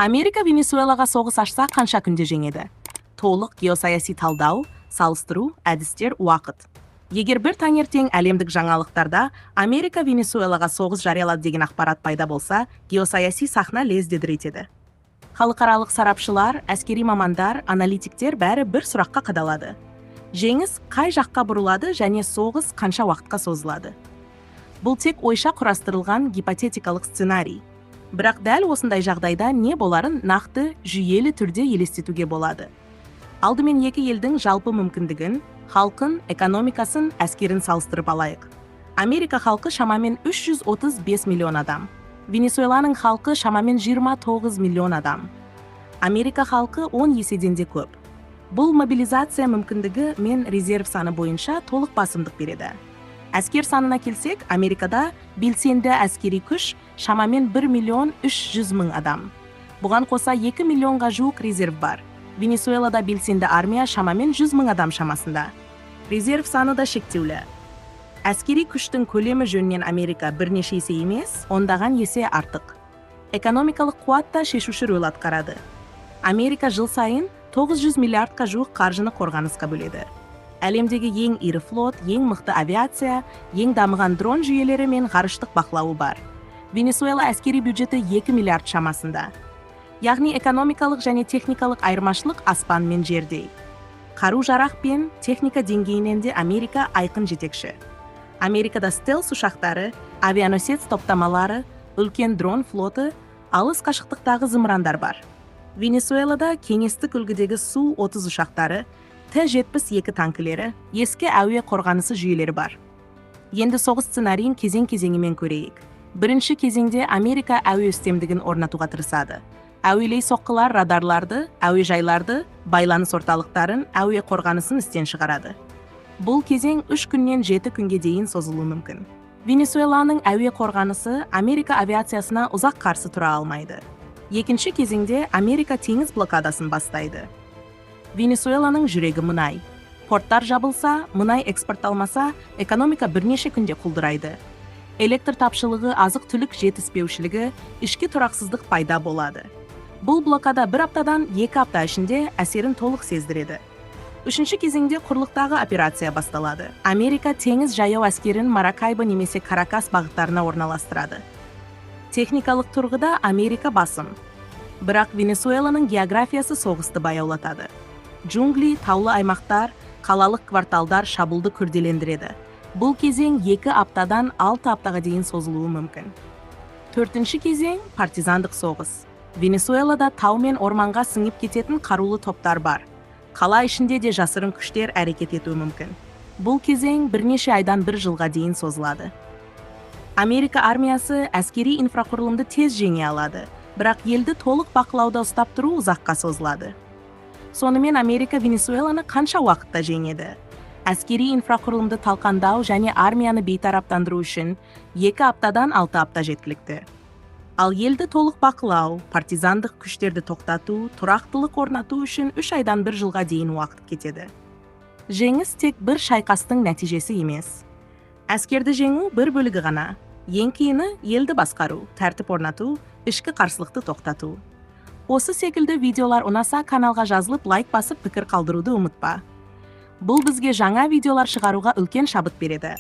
Америка Венесуэлаға соғыс ашса, қанша күнде жеңеді? Толық геосаяси талдау, салыстыру, әдістер, уақыт. Егер бір таңертең әлемдік жаңалықтарда «Америка Венесуэлаға соғыс жариялады» деген ақпарат пайда болса, геосаяси сахна лезде дір етеді. Халықаралық сарапшылар, әскери мамандар, аналитиктер бәрі бір сұраққа қадалады: жеңіс қай жаққа бұрылады және соғыс қанша уақытқа созылады? Бұл тек ойша құрастырылған гипотетикалық сценарий. Бірақ дәл осындай жағдайда не боларын нақты, жүйелі түрде елестетуге болады. Алдымен екі елдің жалпы мүмкіндігін, халқын, экономикасын, әскерін салыстырып алайық. Америка халқы шамамен 335 миллион адам. Венесуэланың халқы шамамен 29 миллион адам. Америка халқы 10 еседен де көп. Бұл мобилизация мүмкіндігі мен резерв саны бойынша толық басымдық береді. Әскер санына келсек, Америкада белсенді әскери күш шамамен 1 миллион 300 мың адам. Бұған қоса 2 миллионға жуық резерв бар. Венесуэлада белсенді армия шамамен 100 мың адам шамасында. Резерв саны да шектеулі. Әскери күштің көлемі жөнінен Америка бірнеше есе емес, ондаған есе артық. Экономикалық қуат та шешуші рөл атқарады. Америка жыл сайын 900 миллиардқа жуық қаржыны қорғанысқа бөледі. Әлемдегі ең ірі флот, ең мықты авиация, ең дамыған дрон жүйелері мен ғарыштық бақылауы бар. Венесуэла әскери бюджеті 2 миллиард шамасында. Яғни экономикалық және техникалық айырмашылық аспан мен жердей. Қару жарақ пен техника деңгейінен де Америка айқын жетекші. Америкада стелс ұшақтары, авианосец топтамалары, үлкен дрон флоты, алыс қашықтықтағы зымырандар бар. Венесуэлада кеңестік үлгідегі Су-30 ұшақтары, Т-72 танкілері, ескі әуе қорғанысы жүйелері бар. Енді соғыс сценарийін кезең-кезеңімен көрейік. Бірінші кезеңде Америка әуе үстемдігін орнатуға тырысады. Әуелей соққылар радарларды, әуежайларды, байланыс орталықтарын, әуе қорғанысын істен шығарады. Бұл кезең 3 күннен 7 күнге дейін созылуы мүмкін. Венесуэланың әуе қорғанысы Америка авиациясына ұзақ қарсы тұра алмайды. Екінші кезеңде Америка теңіз блокадасын бастайды. Венесуэланың жүрегі мұнай. Порттар жабылса, мұнай экспортталмаса, экономика бірнеше күнде құлдырайды. Электр тапшылығы, азық-түлік жетіспеушілігі, ішкі тұрақсыздық пайда болады. Бұл блокада бір аптадан 2 апта ішінде әсерін толық сездіреді. Үшінші кезеңде құрлықтағы операция басталады. Америка теңіз жаяу әскерін Маракайбо немесе Каракас бағыттарына орналастырады. Техникалық тұрғыда Америка басым. Бірақ Венесуэланың географиясы соғысты баяулатады. Джунгли, таулы аймақтар, қалалық кварталдар шабуылды күрделендіреді. Бұл кезең 2 аптадан 6 аптаға дейін созылуы мүмкін. Төртінші кезең – партизандық соғыс. Венесуэлада тау мен орманға сіңіп кететін қарулы топтар бар. Қала ішінде де жасырын күштер әрекет етуі мүмкін. Бұл кезең бірнеше айдан бір жылға дейін созылады. Америка армиясы әскери инфрақұрылымды тез жеңе алады, бірақ елді толық бақылауда ұстап тұру ұзаққа созылады. Сонымен, Америка Венесуэланы қанша уақытта жеңеді? Әскери инфрақұрылымды талқандау және армияны бейтараптандыру үшін 2 аптадан 6 апта жеткілікті. Ал елді толық бақылау, партизандық күштерді тоқтату, тұрақтылық орнату үшін 3 айдан бір жылға дейін уақыт кетеді. Жеңіс тек бір шайқастың нәтижесі емес. Әскерді жеңу бір бөлігі ғана. Ең қиыны – елді басқару, тәртіп орнату, ішкі қарсылықты тоқтату. Осы секілді видеолар ұнаса, каналға жазылып, лайк басып, пікір қалдыруды ұмытпа. Бұл бізге жаңа видеолар шығаруға үлкен шабыт береді.